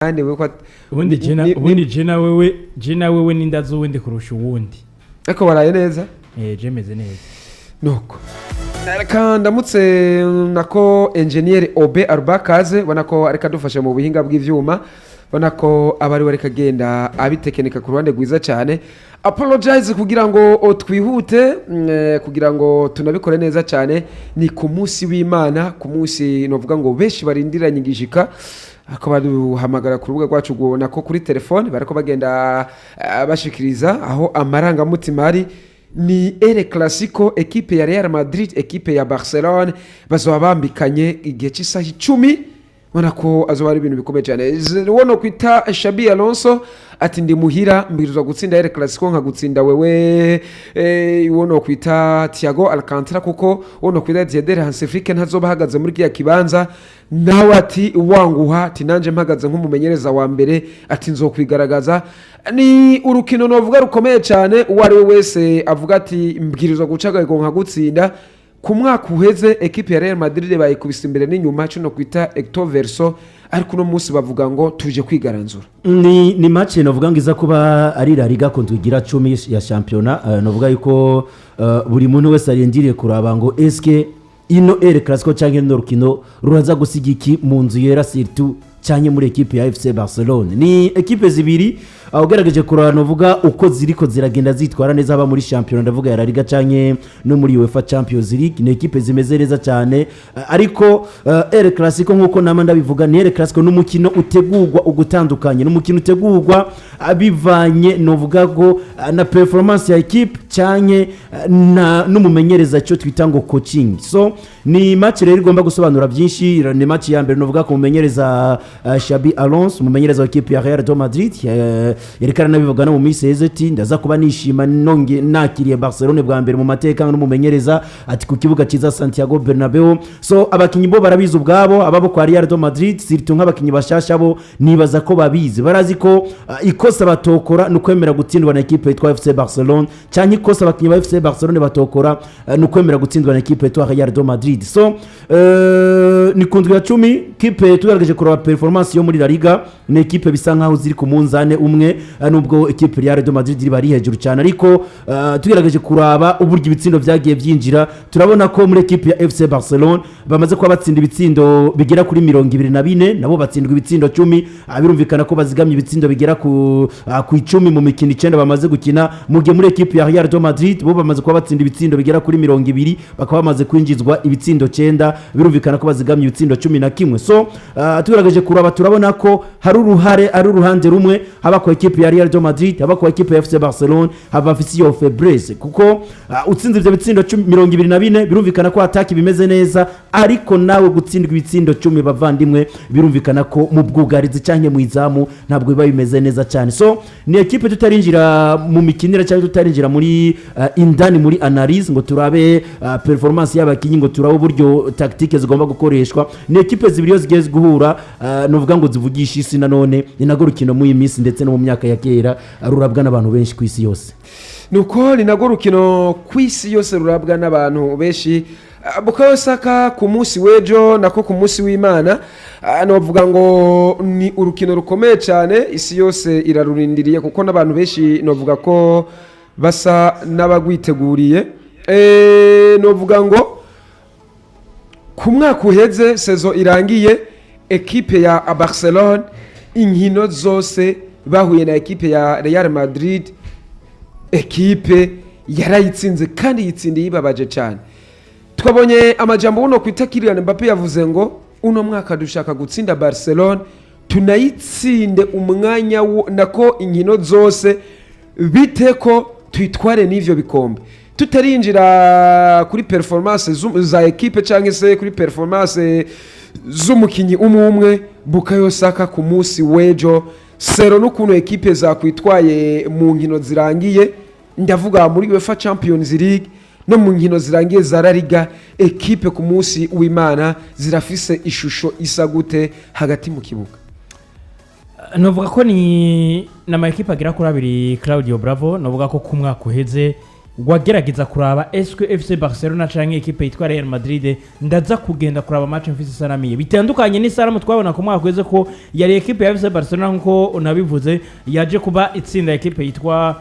Kandi we ko Ubundi jena ubundi jena wewe nindazi uwundi kurusha uwundi. Ariko waraye neza? Eh, je meze neza. Nuko reka ndamutse nako engineer Obe Arubakaze, ubona ko ariko adufasha mu buhinga bw'ivyuma, ubona ko aba ari we ariko agenda abitekinika ku ruhande rwiza cyane. Apologize kugira ngo twihute, kugira ngo tunabikore neza cyane. Ni ku munsi w'Imana, ku munsi novuga ngo benshi barindiranye igishika, akaba baduhamagara ku rubuga rwacu nako kuri telefone, bariko bagenda bashikiriza aho amarangamutima ari. Ni El Clasico, ekipe ya Real Madrid, ekipe ya Barcelone, bazoba bambikanye igihe cy'isaha 10. Ubona ko azoba ari ibintu bikomeye cyane. Uwo no kwita Xabi Alonso ati: "Ndi muhira, mbwirizwa gutsinda El Clasico nkagutsinda wewe." Uwo no kwita Thiago Alcantara, kuko uwo no kwita Dieder Hansi Flick ntazoba ahagaze muri kiriya kibanza, nawe ati: "Wanguha," ati: "Nanje mpagaze nk'umumenyereza wa mbere," ati: "Nzokwigaragaza." Ni urukino novuga rukomeye cyane, uwo ari we wese avuga ati: "Mbwirizwa guca agahigo nkagutsinda." Ku mwaka uheze ekipe ya Real Madrid bayikubise imbere n'inyuma, cino kwita recto verso, ariko uno munsi bavuga ngo tuje kwigaranzura. Ni match novuga ngo iza kuba ari La Liga contre igira 10 ya shampiyona. Novuga yuko buri muntu wese arindiriye kuraba ngo eske ino El Clasico cyangwa ino rukino ruraza gusiga iki mu nzu yera, surtout cyangwa muri ekipe ya FC Barcelone. Ni ekipe zibiri ugerageje kuraba novuga uko ziriko ziragenda zitwara neza, haba muri shampiyona, ndavuga ya La Liga, canke no muri UEFA Champions League. Ni ekipe zimeze neza cyane. Ariko El Clasico, nkuko nama ndabivuga, ni El Clasico, n'umukino utegurwa ugutandukanye, n'umukino utegurwa bivanye novuga ko na performance ya ekipe canke na n'umumenyereza, icyo twita ngo coaching. So ni match rero igomba gusobanura byinshi. Ni match ya mbere novuga ku mumenyereza Xabi Alonso, umumenyereza wa ekipe ya Real de Madrid. Yariko aranabivuga no mu minsi iheze ati: "Ndaza kuba nishima nonge nakiriye Barcelone bwa mbere mu mateka n'umumenyereza," ati, "ku kibuga cyiza Santiago Bernabeu." So abakinyi bo barabizi ubwabo, ababo kwa Real de Madrid, surtout nk'abakinyi bashasha, bo nibaza ko babizi, barazi ko ikosa batokora ni ukwemera gutsindwa na ekipe yitwa FC Barcelone, cyangwa ikosa abakinyi ba FC Barcelone batokora ni ukwemera gutsindwa na ekipe yitwa Real de Madrid. So ni ku ndwi ya 10. Kipe tugerageje kureba performance yo muri La Liga, ni ekipe bisa nkaho ziri ku munzane umwe, nubwo ekipe Real de Madrid iri bari hejuru cyane, ariko tugerageje kuraba uburyo ibitsindo byagiye byinjira, turabona ko muri ekipe ya FC Barcelone bamaze kuba batsinda ibitsindo bigera kuri 24, nabo batsindwa ibitsindo 10. Birumvikana ko bazigamye ibitsindo bigera ku 10 mu mikino 9 bamaze gukina, mu gihe muri ekipe ya Real de Madrid bo bamaze kuba batsinda ibitsindo bigera kuri 20, bakaba bamaze kwinjizwa ibitsindo 9. Birumvikana ko bazigamye ibitsindo 11. So tugerageje kuraba, turabona ko hari uruhare, ari uruhande rumwe, haba ku ekipe ya Real de Madrid, haba ku ekipe ya FC Barcelone, haba afise iyo faiblesse, kuko utsinze ivyo bitsindo 24, birumvikana ko attaque bimeze neza, ariko nawe gutsindwa ibitsindo 10, bavandimwe, birumvikana ko mu bwugarizi cyangwa mu izamu ntabwo biba bimeze neza cyane. So ni ekipe tutarinjira mu mikinire cyangwa tutarinjira muri indani muri analyse ngo turabe performance y'abakinyi, ngo turabe uburyo tactique zigomba gukoreshwa. Ni ekipe zibiri iyo zigiye guhura, nuvuga ngo zivugisha isi. Nanone ni narwo rukino muri iyi minsi ndetse no mu myaka ya kera rurabwa n'abantu benshi ku isi yose. Nuko ni narwo rukino ku isi yose rurabwa n'abantu benshi. Bukayo Saka ku munsi w'ejo, nako ku munsi w'Imana, novuga ngo ni urukino rukomeye cyane, isi yose irarurindiriye, kuko n'abantu benshi novuga ko basa n'abagwiteguriye. Novuga ngo ku mwaka uheze, saison irangiye, ekipe ya Barcelone inkino zose bahuye na ekipe ya Real Madrid, ekipe yarayitsinze, kandi yitsindiye yibabaje cyane. Twabonye amajambo uno kwita Kylian Mbappe yavuze ngo: "Uno mwaka dushaka gutsinda Barcelone, tunayitsinde umwanya nako inkino zose, bite ko tuyitware n'ivyo bikombe." Tutarinjira kuri performance za ekipe cyangwa se kuri performance z'umukinyi umwe umwe, Bukayo Saka, ku munsi w'ejo, sero n'ukuntu ekipe zakwitwaye mu nkino zirangiye, ndavuga muri UEFA Champions League no mu nkino zirangiye za La Liga, ekipe ku munsi w'Imana zirafise ishusho isa gute hagati mu kibuga? Novuga ko ni n'ama ekipe agera kuri abiri, Claudio Bravo. Novuga ko ku mwaka uheze Wagerageza kuraba eske FC Barcelona canke ekipe yitwa Real Madrid, ndaza kugenda kuraba match mfise isaramiye, bitandukanye n'isaramu twabona ku mwaka weze, ko yari ekipe ya FC Barcelona, nkuko unabivuze, yaje kuba itsinda ekipe yitwa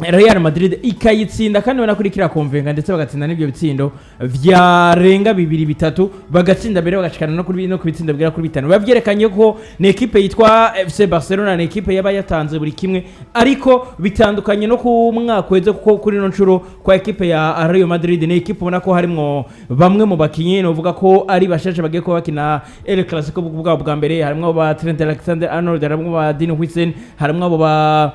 Real Madrid, ikayitsinda kandi ubona kuri kiriya konvenga, ndetse bagatsinda n'ibyo bitsindo vyarenga bibiri, bitatu, bagatsinda mbere bagashikana no ku bitsindo bigera kuri bitanu. Biba vyerekanye ko ni ekipe yitwa FC Barcelona, ni ekipe yaba yatanze buri kimwe, ariko bitandukanye no ku mwaka weze, kuko kuri ino nshuro kwa ekipe ya Real Madrid ni ekipe ubona ko harimwo bamwe mu bakinyi novuga ko ari bashashe bagiye kuba bakina El Clasico bwabo bwa mbere. Harimwo ba Trent Alexander-Arnold, harimwo ba Dean Huijsen, harimwo abo ba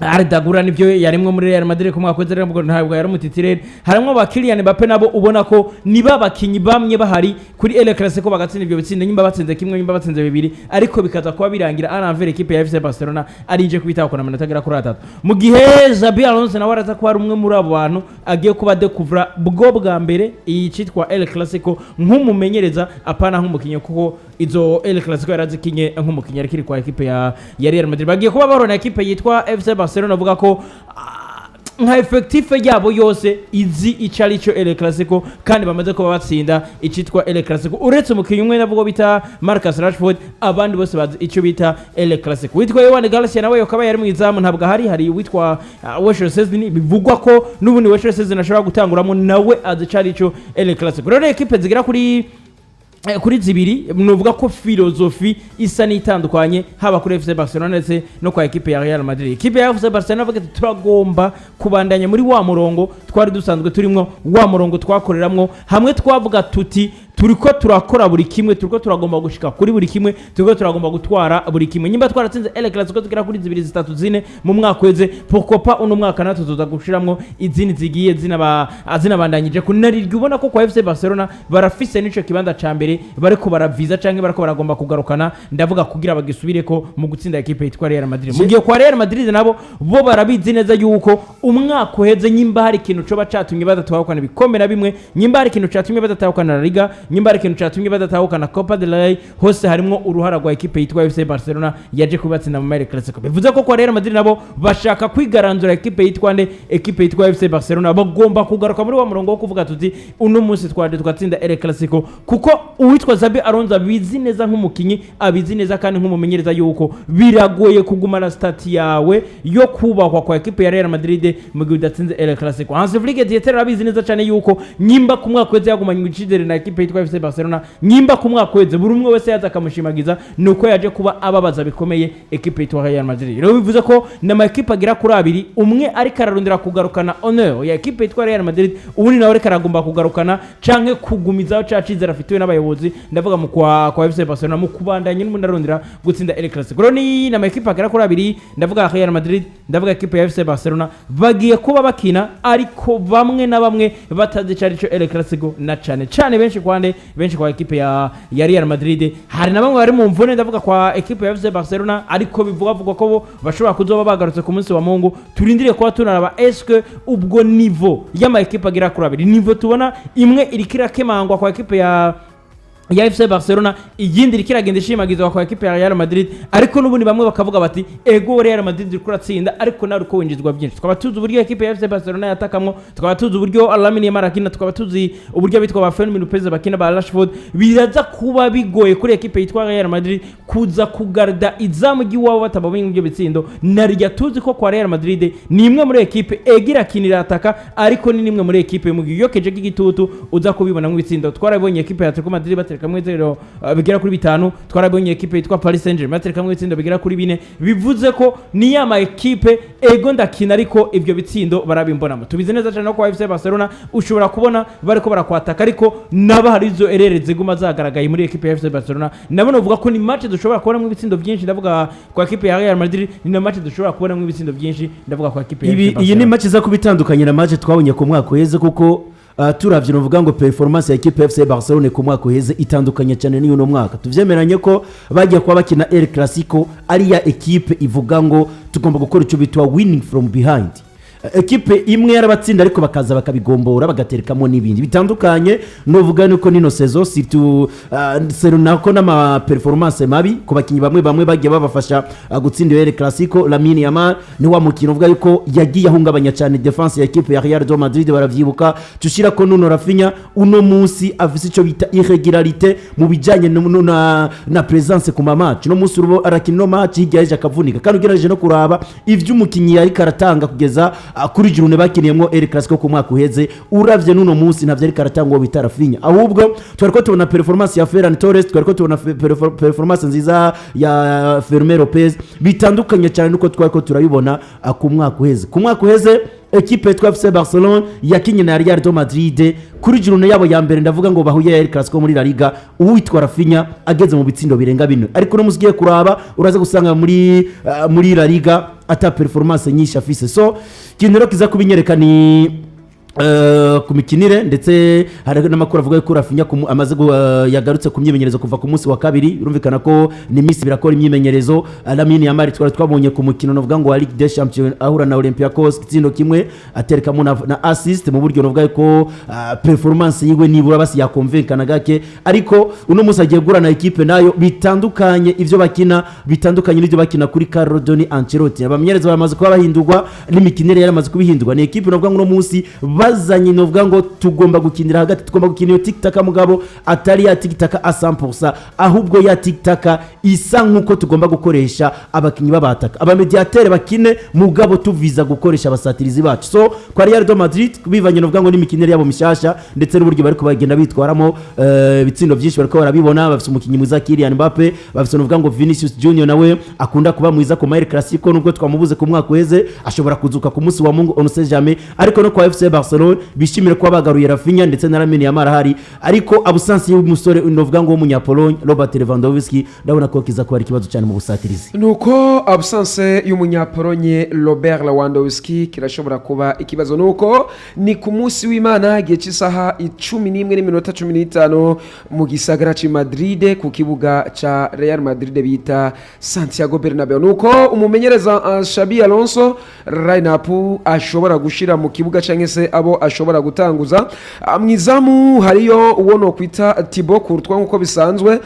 Arda Güler, nivyo yarimwo muri Real Madrid ku mwaka weze, ntabwo yari umu titulaire. Harimwo ba Kylian Mbappe, nabo ubona ko niba abakinyi bamwe bahari kuri El Clasico bagatsinda ibyo bitsinda, nyimba batsinze kimwe, nyimba batsinze bibiri, ariko bikaza kuba birangira aranvera ekipe ya FC Barcelona ari ije kubitahukana amanota agera kuri 3, mu gihe Xabi Alonso nawe araza kuba ari umwe muri abo bantu agiye kuba découvra bwo bwa mbere iyi citwa El Clasico nk'umumenyereza, apana nk'umukinyi, kuko izo El Clasico yarazikinye nk'umukinyi, ariko iri kwa ekipe ya Real Madrid. Bagiye kuba barona ekipe yitwa FC Barcelona, avuga ko nka effectif yabo yose izi ico ari cyo El Clasico, kandi bamaze kuba batsinda icitwa El Clasico, uretse umukinnyi umwe navuga bita Marcus Rashford, abandi bose bazi ico bita El Clasico. Witwa Joan Garcia nawe yakaba yari mu izamu, ntabwo ahari. Hari witwa Wesel Szczesny, bivugwa ko n'ubundi Wesel Szczesny ashobora gutanguramo, nawe azi ico ari cyo El Clasico. Rero ekipe zigera kuri zibiri nuvuga ko philosophie isa n'itandukanye, haba kuri FC Barcelona ndetse no kwa ekipe ya Real Madrid. Ekipe ya FC Barcelona avuga ati turagomba kubandanya muri wa murongo twari dusanzwe turimwo, wa murongo twakoreramwo hamwe, twavuga tuti turiko turakora buri kimwe, turiko turagomba gushika kuri buri kimwe, turiko turagomba gutwara buri kimwe. Nyimba twaratsinze El Clasico tugera kuri zibiri, zitatu, zine mu mwaka weze, pourquoi pas uno mwaka natwe tuza gushiramwo izindi zigiye zinabandanyije kunarirya. Ubona ko kwa FC Barcelona barafise n'ico kibanza ca mbere bariko baraviza canke bariko baragomba kugarukana, ndavuga kugira bagisubireko mu gutsinda ekipe yitwa Real Madrid, mu gihe kwa Real Madrid nabo bo barabizi neza yuko umwaka uheze, nyimba hari ikintu coba catumye badatahukana ibikombe na bimwe, nyimba hari ikintu catumye badatahukana La Liga, nyimba hari ikintu catumye badatahukana Copa del Rey, hose harimwo uruhara rwa ekipe yitwa FC Barcelona yaje kubatsinda mu El Clasico. Bivuze ko kwa Real Madrid nabo bashaka kwigaranzura ekipe yitwa nde? Ekipe yitwa FC Barcelona. Bagomba kugaruka muri wa murongo wo kuvuga tuti uno munsi twaje tugatsinda El Clasico, kuko uwitwa Xabi Alonso abizi neza nk'umukinyi, abizi neza kandi nk'umumenyereza yuko biragoye kugumana statut yawe yo kubahwa kwa ekipe ya Real Madrid mu gihe udatsinze El Clasico. Hansi Flick Dieter arabizi neza cyane yuko nyimba ku mwaka weze yagumanye icizere na ekipe yitwa FC Barcelona, nyimba ku mwaka weze buri umwe wese yaza akamushimagiza, nuko yaje kuba ababaza bikomeye ekipe yitwa Real Madrid. Rero bivuze ko n'ama ekipe agera kuri abiri, umwe ariko ararondera kugarukana honneur ya ekipe yitwa Real Madrid, uwundi nawe ariko aragomba kugarukana canke kugumizaho ca cizere afitiwe n'abayobozi, ndavuga mu kwa FC Barcelona, mu kubandanya n'ubundi arondera gutsinda El Clasico. Rero ni n'ama ekipe agera kuri abiri, ndavuga Real Madrid, ndavuga ekipe ya FC Barcelona, bagiye kuba bakina ariko bamwe na bamwe batazi ico arico El Clasico, na cane cane benshi kwande benshi kwa ekipe ya Real Madrid. Hari na bamwe bari mu mvune, ndavuga kwa ekipe ya FC Barcelona, ariko bivuga ko bo bashobora kuzoba bagarutse ku munsi wa Mungu. Turindiriye kuba tunaraba eske ubwo niveau y'ama ekipe agera kuri abiri, niveau tubona imwe iriko irakemangwa kwa ekipe ya FC Barcelona, iyindi iriko iragenda ishimagizwa kwa ekipe ya Real Madrid, ariko n'ubundi bamwe bakavuga bati ego Real Madrid iriko iratsinda, ariko nawe uko winjizwa byinshi. Tukaba tuzi uburyo ekipe ya FC Barcelona yatakamwo, tukaba tuzi uburyo Lamine Yamal akina, tukaba tuzi uburyo abitwa ba Fermin Lopez bakina, ba Rashford. Biraza kuba bigoye kuri ekipe yitwa Real Madrid kuza kugarda izamu ry'iwabo batabonye ibyo bitsindo. Narirya tuzi ko kwa Real Madrid ni imwe muri ekipe egira akinira ataka, ariko ni nimwe muri ekipe mu gihe yokeje igitutu uza kubibona mu bitsindo. Twarabonye ekipe ya Atletico Madrid baterekamwe zero bigera kuri bitanu, twarabonye ekipe yitwa Paris Saint-Germain baterekamwe ibitsindo bigera kuri bine. Bivuze ko ni ya ma ekipe ego ndakina, ariko ibyo bitsindo barabimbonamo. Tubizi neza cyane no kwa FC Barcelona ushobora kubona bariko barakwataka, ariko nabo hari izo erreurs ziguma zagaragaye muri ekipe ya FC Barcelona. Nabo novuga ko ni match dushobora kubonamo ibitsindo byinshi, ndavuga kwa ekipe ya Real Madrid, ni na match dushobora kubonamo ibitsindo byinshi, ndavuga kwa ekipe ya Ibi FC iyi ni Barcelona. match iza kuba itandukanye na match twabonye ku mwaka uheze, kuko turavye novuga ngo performance ya equipe FC Barcelone ku mwaka uheze itandukanye cyane n'uno mwaka. Tuvyemeranye ko bagiye kuba bakina El Clasico ari ya equipe ivuga ngo tugomba gukora icyo bitwa winning from behind. Ekipe imwe yarabatsinda, ariko bakaza bakabigombora, bagaterekamo n'ibindi bitandukanye. Novuga nuko nino saison, surtout nako n'ama performance mabi ku bakinnyi bamwe bamwe bagiye babafasha gutsinda El Clasico. Lamine Yamal ni wa mukino uvuga yuko yagiye ahungabanya cyane défense ya équipe ya Real de Madrid, baravyibuka. Tushira ko nuno Raphinha uno munsi afise ico bita irrégularité mu bijanye na présence ku ma match. No munsi urubo arakina no match, hirya yaje akavunika. Kandi ugerageje no kuraba ivyo umukinyi yariko aratanga kugeza kuri journée bakiniyemwo El Clasico ku mwaka uheze, uravye n'uno munsi ntavyo ariko aratanga uwo bita Raphinha. Ahubwo twariko tubona performance ya Ferran Torres, twariko tubona performance nziza ya Fermin Lopez, bitandukanye cyane nuko twariko turabibona ku mwaka uheze. Ku mwaka uheze, ekipe yitwa FC Barcelone yakinye na Real de Madrid kuri journée yabo ya mbere, ndavuga ngo bahuye ya El Clasico muri La Liga, uwitwa Raphinha ageze mu bitsindo birenga bine. Ariko no muzigiye kuraba, uraza gusanga muri La Liga ata performance nyinshi afise. So ikintu rero kiza kubinyereka ni ku mikinire, ndetse hari n'amakuru avuga ko Raphinha amaze yagarutse ku myimenyerezo kuva ku munsi wa kabiri. Birumvikana ko ni iminsi birakora imyimenyerezo. Lamine Yamal twari twabonye ku mukino navuga ngo wa Ligue des Champions ahura na Olympiacos, igitsindo kimwe aterekamo na assist, mu buryo navuga ko performance yiwe nibura basi yakumvikana gake. Ariko uno munsi agiye guhura na ekipe nayo bitandukanye, ivyo bakina bitandukanye n'ibyo bakina kuri Carlo Doni Ancelotti. Abamenyereza bamaze kuba bahindurwa, n'imikinire yaramaze kubihindurwa. Ni ekipe navuga ngo uno munsi bazanye, novuga ngo tugomba gukinira hagati, tugomba gukina iyo tiki-taka, mugabo atari ya tiki-taka a 100%, ahubwo ya tiki-taka isa nk'uko tugomba gukoresha abakinnyi b'abataka, abamediatere bakine, mugabo tuviza gukoresha abasatirizi bacu. So kwa Real de Madrid, bivanye novuga ngo n'imikinire yabo mishasha ndetse n'uburyo bariko bagenda bitwaramo, ibitsindo byinshi bariko barabibona. Bafise umukinnyi mwiza Kylian Mbappe, bafise novuga ngo Vinicius Junior nawe akunda kuba mwiza ku El Clasico, nubwo twamubuze ku mwaka uheze, ashobora kuzuka ku munsi wa Mungu, on sait jamais. Ariko no kwa FC Barcelone bishimire kuba bagaruye Raphinha ndetse na Lamine Yamal ahari, ariko absence y'umusore novuga ngo w'umunyapologne Robert Lewandowski, ndabona ko kiza kuba ari ikibazo cyane mu busatirizi. Nuko absence y'umunyapolonye Robert Lewandowski kirashobora kuba ikibazo. Nuko ni ku munsi w'Imana, igihe cy'isaha 11:15 mu gisagara cy'i Madrid, ku kibuga ca Real Madrid bita Santiago Bernabeu. Nuko umumenyereza Xabi Alonso, line-up ashobora gushira mu kibuga cyangwa se abo ashobora gutanguza, mu izamu hariyo uwo no kwita Thibaut Courtois nk'uko bisanzwe.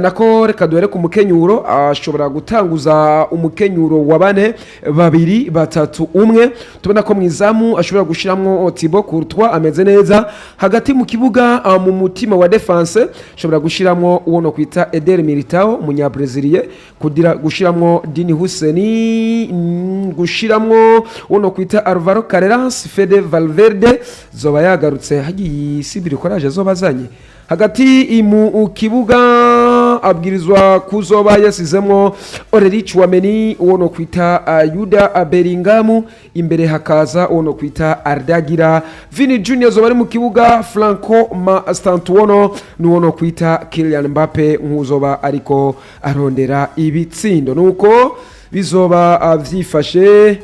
Nako reka duhere ku mukenyuro. Ashobora gutanguza umukenyuro wa 4-2-3-1. Tubona ko mu izamu ashobora gushiramwo Thibaut Courtois, ameze neza. Hagati mu kibuga, mu mutima wa défense, ashobora gushiramwo uwo no kwita Eder Militao, umunyabrezilie, kugira gushiramwo Dean Huijsen, gushiramwo uwo no kwita Alvaro Carreras. Fede Valverde zoba yagarutse, hagiye Sibiri Courage zoba azanye. Hagati mu kibuga abwirizwa kuzoba yasizemwo Aurélien Tchouaméni, uwo no kwita Jude Bellingham, imbere hakaza uwo no kwita Arda Güler. Vini Junior zoba ari mu kibuga, Franco Mastantuono n'uwo no kwita Kylian Mbappe nk'uzoba ariko arondera ibitsindo. Nuko bizoba vyifashe.